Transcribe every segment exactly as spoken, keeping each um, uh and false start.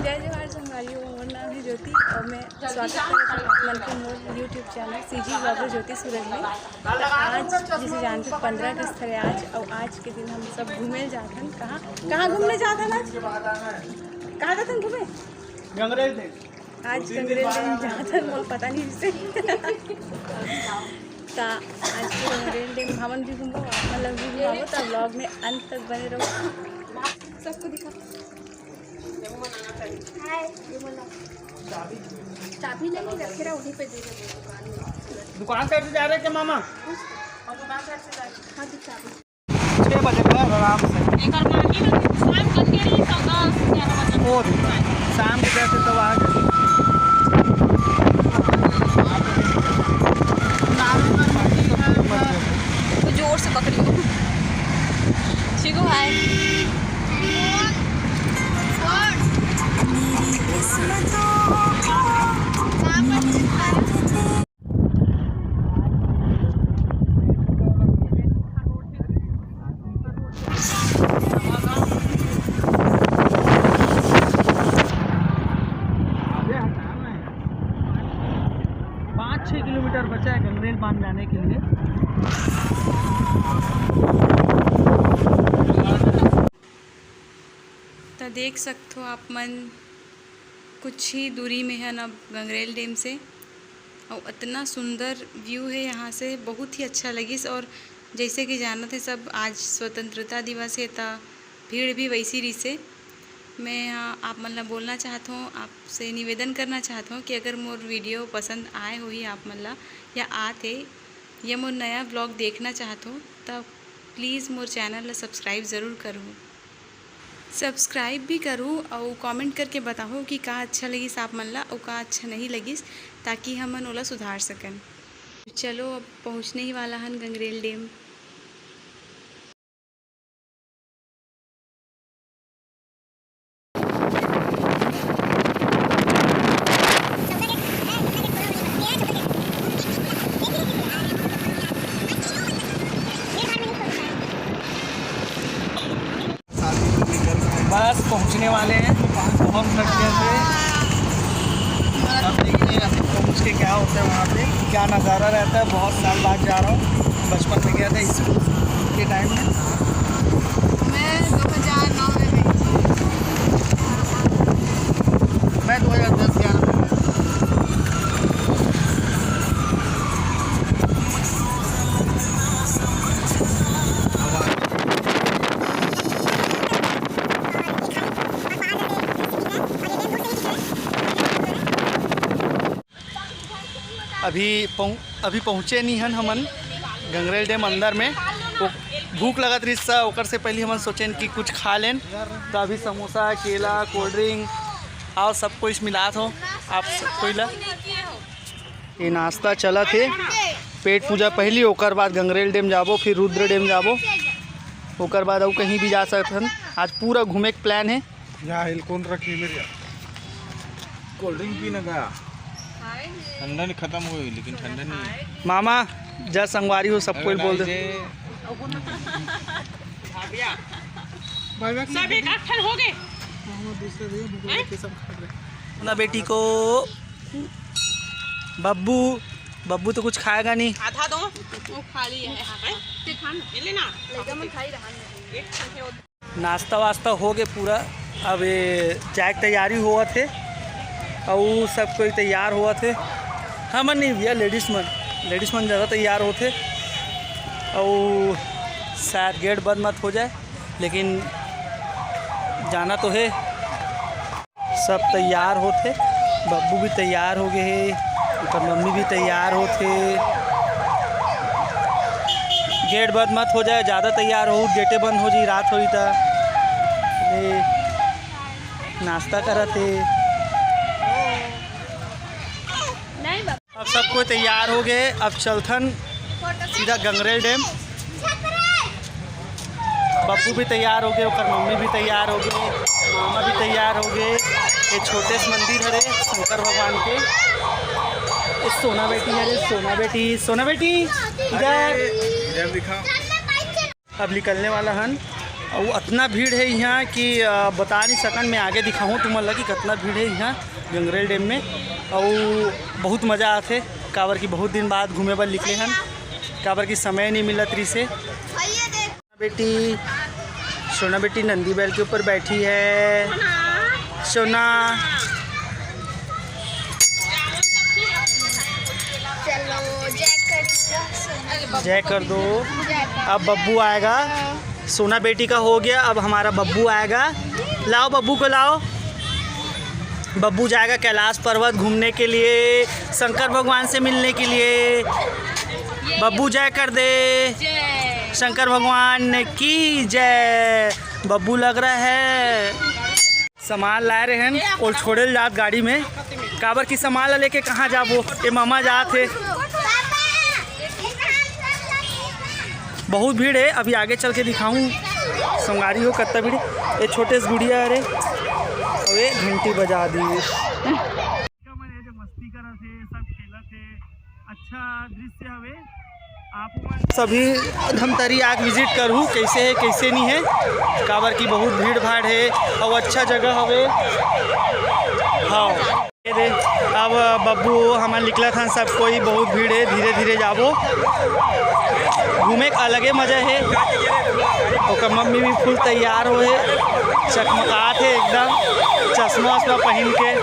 जय जोहार संगवारी हो, मोर नाम है ज्योति और मैं स्वागत करत हूँ आप मन के मोर YouTube चैनल सीजी ब्लॉगर ज्योति सूरज में। तो आज जैसे जानते हो पंद्रह अगस्त है आज, और आज के दिन हम सब घूमे जात हन। कहाँ कहाँ घूमने जात हन आज? कहाँ जात हन घूमे? गंगरेल में। आज गंगरेल में जात हन, मोला पता नहीं जिसे। ता आज के गंगरेल में हमन भी घूमबो, आप मन ला भी घुमाबो, ता ब्लॉग में अंत तक बने रहो। सबको दिखा। हाय, ये बोला। चाबी नहीं रखे रहा, वहीं पे दे दे दुकान में। दुकान साइड से जा रहे हैं क्या मामा? हम दुकान साइड से जा रहे हैं। हाँ, तो चाबी। छः बजे घर आराम से। एक और मांगी ना, शाम करके नहीं, तो दस, ग्यारह बजे। और शाम के जैसे तो आ गए। तो जोर से पकड़ियो। ठीक हो, हाय। पाँच छः किलोमीटर बचा है गंगरेल बांध जाने के लिए। तो देख सकते हो आप मन, कुछ ही दूरी में है ना गंगरेल डैम से। और इतना सुंदर व्यू है यहाँ से, बहुत ही अच्छा लगिस। और जैसे कि जानत है सब, आज स्वतंत्रता दिवस है, त भीड़ भी वैसी रहिसे। मैं, अ, आप मन ला बोलना चाहत हूँ, आपसे निवेदन करना चाहत हूँ कि अगर मोर वीडियो पसंद आए होही आप मन ला, या आत हे, या मोर नया ब्लॉग देखना चाहत हो, त प्लीज मोर चैनल ला सब्सक्राइब जरूर करहू। सब्सक्राइब भी करहू अउ कमेंट करके बताहू कि का अच्छा लगिस आप मन ला अउ का अच्छा नहीं लगिस, ताकि हमन ओला सुधार सकन। चलो, अब पहुँचने ही वाला हन गंगरेल डैम। बस पहुंचने वाले हैं, बहुत थक गए थे। अब देखते हैं पहुंच के क्या होता है वहाँ पे, क्या नज़ारा रहता है। बहुत साल बाद जा रहा हूँ, बचपन में गया था स्कूल के टाइम में। मैं दो हज़ार नौ में गई थी। मैं दो हज़ार दस ग्यारह में गया। अभी पहुँ-, अभी पहुँचे नहीं हन हमन गंगरेल डैम अंदर में। वो भूख लगत रहिस, ओकर से पहले हमन सोचेन कि कुछ खा लेन। तो अभी समोसा, केला, कोल्ड ड्रिंक और सब कुछ मिलात हो आप सब कोई ला। ये नाश्ता चलत हे, पेट पूजा पहली, ओकर बाद गंगरेल डैम जाबो, फिर रुद्र डैम जाबो, ओकर बाद अउ कहीं भी जा सकत हन। आज पूरा घूमे के प्लान है। यहाँ हिलकोन रखी मेरी यार। कोल्ड ड्रिंक पीने गया। ठंडा नहीं खत्म हुई, लेकिन ठंडा नहीं है। मामा, जा संगवारी हो, सब कोई बोल दे। भाई, सब एक आध ठन हो गए। मामा दूसरे भैया भूख लगे, सब खा रहे। ना बेटी को बब्बू, बब्बू तो कुछ खाएगा नहीं। आधा दो, वो खा ली है। हैं? ते खा ना। ये लेना। लइका मन खाई रहा नहीं। एक ठन है वो। नाश्ता वास्ता हो गए पूरा, अब ये जाए के तैयारी होवत हे, अउ सब कोई तैयार होवत हे। हमन नहीं भैया, लेडीज मन, लेडीज मन ज़्यादा तैयार होत हे। अउ शायद गेट बंद मत हो जाए, लेकिन जाना तो है। सब तैयार होत हे, बब्बू भी तैयार हो गए हे, ओकर मम्मी भी तैयार होत हे। गेट बंद मत हो जाए, ज़्यादा तैयार हो, गेटे बंद हो जाई, रात होई त। ले, नाश्ता करत हे। अब सब कोई तैयार हो गए, अब चलथन सीधा गंगरेल डैम। बब्बू भी तैयार हो गए, ओकर मम्मी भी तैयार हो गए, मामा भी तैयार हो गए। ये छोटे से मंदिर हरे शंकर भगवान के। ये सोना बेटी हरे, सोना बेटी, सोना बेटी इधर। इधर दिखा। अब निकलने वाला हन अउ अतना भीड़ हे इहाँ कि, अ, बता नहीं सकन। मैं आगे दिखाहूँ तुमन ला कि कतना भीड़ हे इहाँ गंगरेल डैम में। अउ बहुत मजा आथे, काबर कि बहुत दिन बाद घूमे बर निकले हन, काबर कि समय नहीं मिलत रिसे। बेटी, सोना बेटी नंदी बैल के ऊपर बैठी है। सोना। चलो, जय कर दो। जय कर दो। अब बब्बू आएगा। सोना बेटी का हो गया, अब हमारा बब्बू आएगा। लाओ बब्बू को लाओ। बब्बू जाएगा कैलाश पर्वत घूमने के लिए, शंकर भगवान से मिलने के लिए। बब्बू जय कर दे। शंकर भगवान की जय। बब्बू लग रहा है। सामान लाए रहे हन, ओल छोड़े ल जात गाड़ी में, काबर कि सामान ला लेके कहाँ जाबो, ये मामा जात हे। बहुत भीड़ है, अभी आगे चल के दिखाऊं। संगवारी हो कत्ता भीड़, ये छोटे से गुड़िया, अरे, अउ ये घंटी बजा दी। मस्ती करत हे, सब खेलत हे। अच्छा दृश्य हवे। आप मन सभी धमतरी आके विजिट करहू, कैसे है, कैसे नहीं है, काबर की बहुत भीड़ भाड़ है और अच्छा जगह हवे। हाँ, ये दे, अब बब्बू हमन निकलत हन, सब कोई बहुत भीड़ है, धीरे धीरे जाबो। घूमे के अलगे मजा है। ओकर मम्मी भी फुल तैयार होए, चकमकात है एकदम, चश्मा वश्मा पहन के।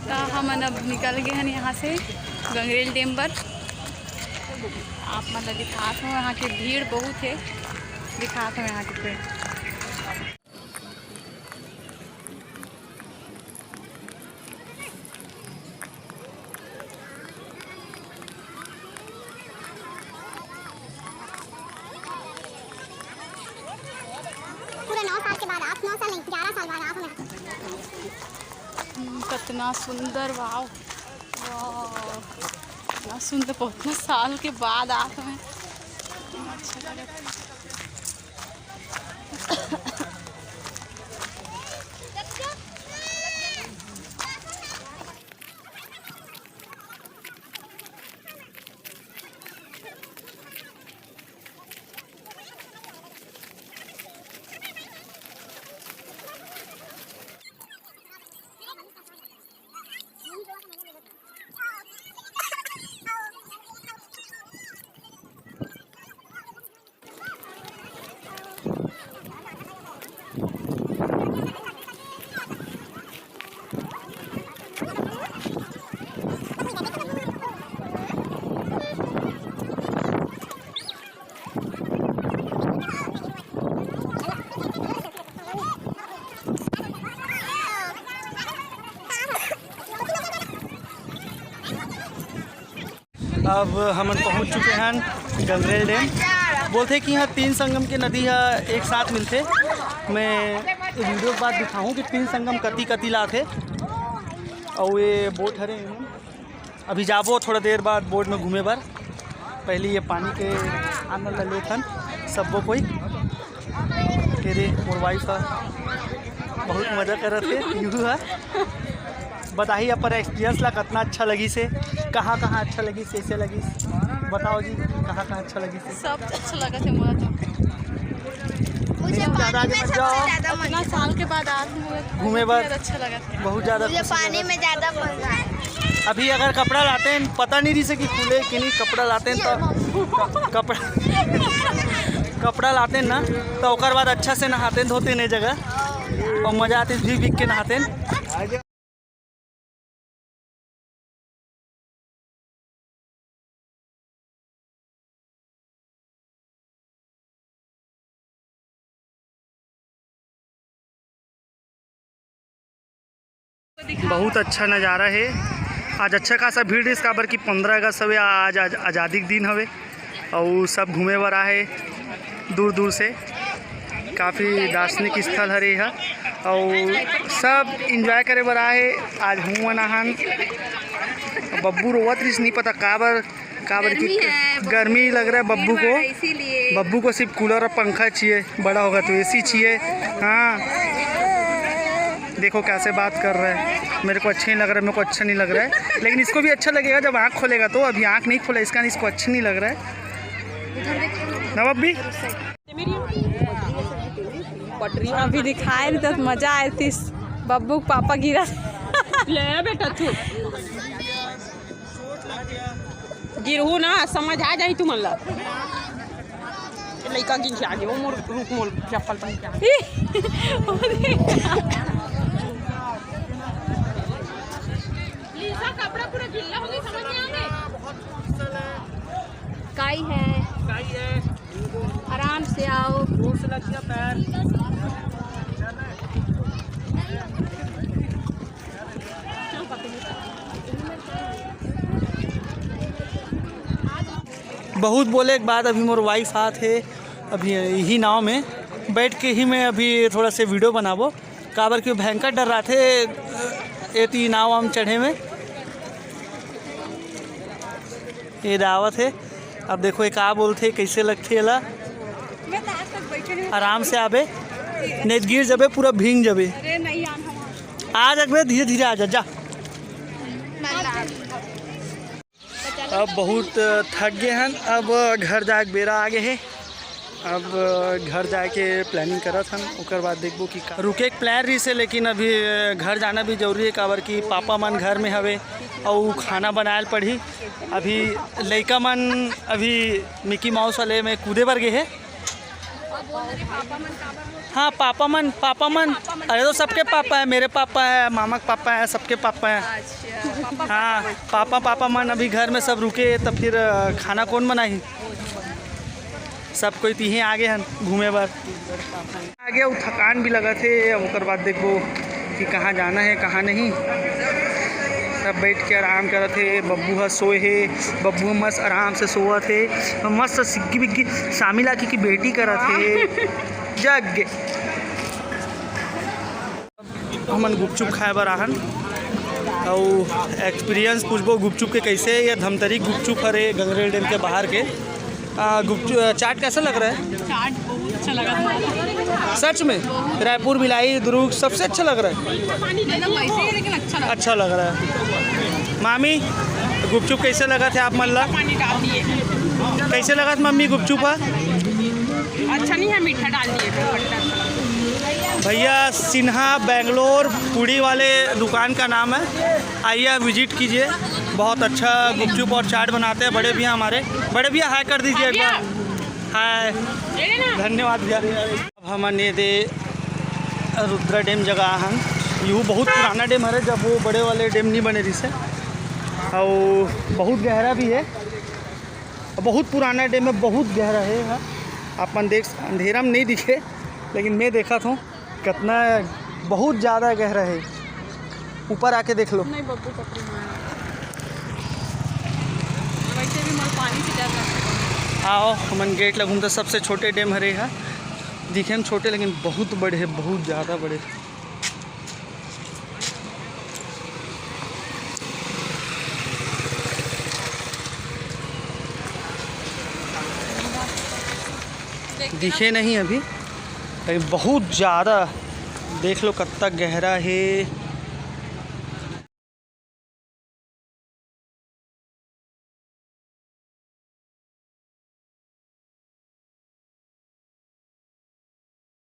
त हमन अब निकल गए हन यहाँ से गंगरेल डैम पर। आप मन ल दिखात हो, यहाँ के भीड़ बहुत है, दिखात हो यहाँ के भीड़। पूरे नौ साल के बाद, आठ नौ साल नहीं, ग्यारह साल बाद आठ में। हम्म, कितना सुंदर, वाओ, वाओ, इतना सुंदर, बहुत साल के बाद आत हमें। अच्छा लगा। अब हमन पहुंच चुके हन गंगरेल डैम। बोलथे कि इहाँ तीन संगम के नदी ह एक साथ मिलथे। मैं वीडियो के बाद दिखाहूँ कि तीन संगम कति कति ला आथे। अउ ये बोट हरे, अभी जाबो थोड़ा देर बाद बोट में घूमे बर। पहले ये पानी के आनंद ला लेथन सब्बो कोई। ये दे मोर वाइफ ह, बहुत मजा करत हे पीहू ह। बताही अपन एक्सपीरियंस ला, कितना अच्छा लगिस हे, कहाँ कहाँ अच्छा लगिस, कैसे लगिस, बताओ जी, कहाँ कहाँ अच्छा लगिस हे? सब अच्छा लगा थे मोला तो। मुझे नहीं, ज्यादा पानी आगे में मत सबसे जाओ। ज्यादा मजा इतना साल के बाद आज मुझे घूमे बहुत बर। ज्यादा अच्छा लगा था। बहुत ज्यादा मुझे खुशी पानी लगा। में ज्यादा मजा आया। अभी अगर कपड़ा लाते हैं, पता नहीं रही से कि खुले कि नहीं, कपड़ा लाते हैं तो क-, कपड़ा कपड़ा लाते हैं ना, तो ओकर बाद अच्छा से नहाते हैं, धोते नहीं जगह, और मजा आते भीग भीग के नहाते हैं। बहुत अच्छा नज़ारा हे। आज अच्छा खासा भीड़ रहिस, काबर कि पंद्रह अगस्त हवे, आज, आज आज़ादी के दिन हवे, अउ सब घूमे बर आए हे दूर दूर से। काफ़ी दार्शनिक स्थल हरे एहा, अउ सब एंजॉय करे बर आए हे। आज हमन आहन, बब्बू रोवत रहिस, नहीं पता काबर, काबर कि गर्मी है, बहुत गर्मी लग रहा है बब्बू को। इसीलिए। बब्बू को सिर्फ कूलर और पंखा चाहिए, बड़ा होगा तो एसी चाहिए। हाँ, देखो कैसे बात कर रहा है, मेरे को अच्छा नहीं लग रहा है, मेरे को अच्छा नहीं लग रहा है, लेकिन इसको भी अच्छा लगेगा जब आँख खोलेगा तो। अभी आँख नहीं खोला, इसका इसको अच्छा नहीं लग रहा है। अब अभी अभी दिखाए नहीं तो मजा आए थी। बब्बू के पापा गिरा। ले बेटा तू। गिरहू ना, समझ आ जाही तुमन ला। लइका गिन के आगे, वो मोर, रुक, मोर चप्पल पहन के आगे। लीसा, कपड़ा पूरा गिल्ला हो गया, समझ में आ गए? काई है। आराम से आओ। बहुत बोले के बाद अभी मोर वाइफ आत हे, अभी यही नाव में बैठ के ही मैं अभी थोड़ा से वीडियो बनाबो, काबर कि भयंकर डर रहिथे एती नाव हम चढ़े में। ये दावत हे। अब देखो, ये का बोलथे, कैसे लगथे एला। मैं तो आज तक बैठे नहीं। आराम से आबे, नहीं तो गिर जाबे, पूरा भींग जाबे। अरे नहीं यार, हम आ सकबे, धीरे धीरे आ जा, जा। अब बहुत थक गए हन, अब घर जाए के बेरा आ गए हे। अब घर जाए के प्लानिंग करत हन, ओकर बाद देखबो कि का। रुके के प्लान रहिस हे, लेकिन अभी घर जाना भी जरूरी हे, काबर कि पापा मन घर में हवे अउ खाना बनाए ल पड़ही। अभी लइका मन अभी मिकी माउस वाले में कूदे बर गए हे। हाँ, पापा मन, पापा मन। अरे तो सबके पापा है, मेरे पापा है, मामा के पापा है, सबके पापा है। हाँ, पापा, पापा मन अभी घर में सब रुके, तब फिर अ, खाना कौन बनाही? सब कोई तिही आगे हन घूमे बर। आगे अउ थकान भी लगत हे, अब ओकर बाद देखबो कि कहाँ जाना हे, कहाँ नहीं। सब बैठ के आराम करत हे। बब्बू ह सोए हे, बब्बू ह मस्त आराम से सोवत हे, मस्त सिग्गी बिग्गी सामिला की, की बेटी करत हे। जग गे। हमन गुपचुप खाए बर आहन, अउ एक्सपीरियंस पूछबो गुपचुप के कैसे। ये धमतरी गुपचुप हरे, गंगरेल डैम के बाहर के। आ, गुपचुप, चाट कैसा लग रहा है? चाट बहुत अच्छा लगा था। सच में? रायपुर, भिलाई, दुर्ग सबसे अच्छा लग रहा है? एकदम वैसे ही, लेकिन अच्छा लगा। अच्छा लग रहा है। मामी, गुपचुप कैसे लगा थे आप मन ला? पानी डाल दिए। कैसे लगा था मम्मी गुपचुप हा? अच्छा नहीं है, मीठा डाल दिए थे, खट्टा। भैया सिन्हा बैंगलोर पूड़ी वाले दुकान का नाम है, आइए विजिट कीजिए। बहुत अच्छा गुपचुप और चाट बनाते हैं बड़े भैया हमारे। बड़े भैया हाय कर दीजिए एक बार। हाय। धन्यवाद भैया। अब हमन ये दे रुद्रा डैम जगह आहन। यू बहुत पुराना डैम हरे, जब वो बड़े वाले डैम नहीं बने रिहिस हे। अउ बहुत गहरा भी है, बहुत पुराना डैम है, बहुत गहरा है। आप मन देख, अंधेरा में नहीं दिखे, लेकिन मैं देखा था कितना, बहुत ज़्यादा गहरा है। ऊपर आके देख लो। नहीं बब्बू पकड़ी मार। वैसे भी मोर पानी से डर लगता है। आओ, हमन गेट ला घूमते। सबसे छोटे डैम हरे हा, दिखे में छोटे लेकिन बहुत बड़े है, बहुत ज़्यादा बड़े। दिखे नहीं अभी, लेकिन बहुत ज़्यादा। देख लो कत्ता गहरा है।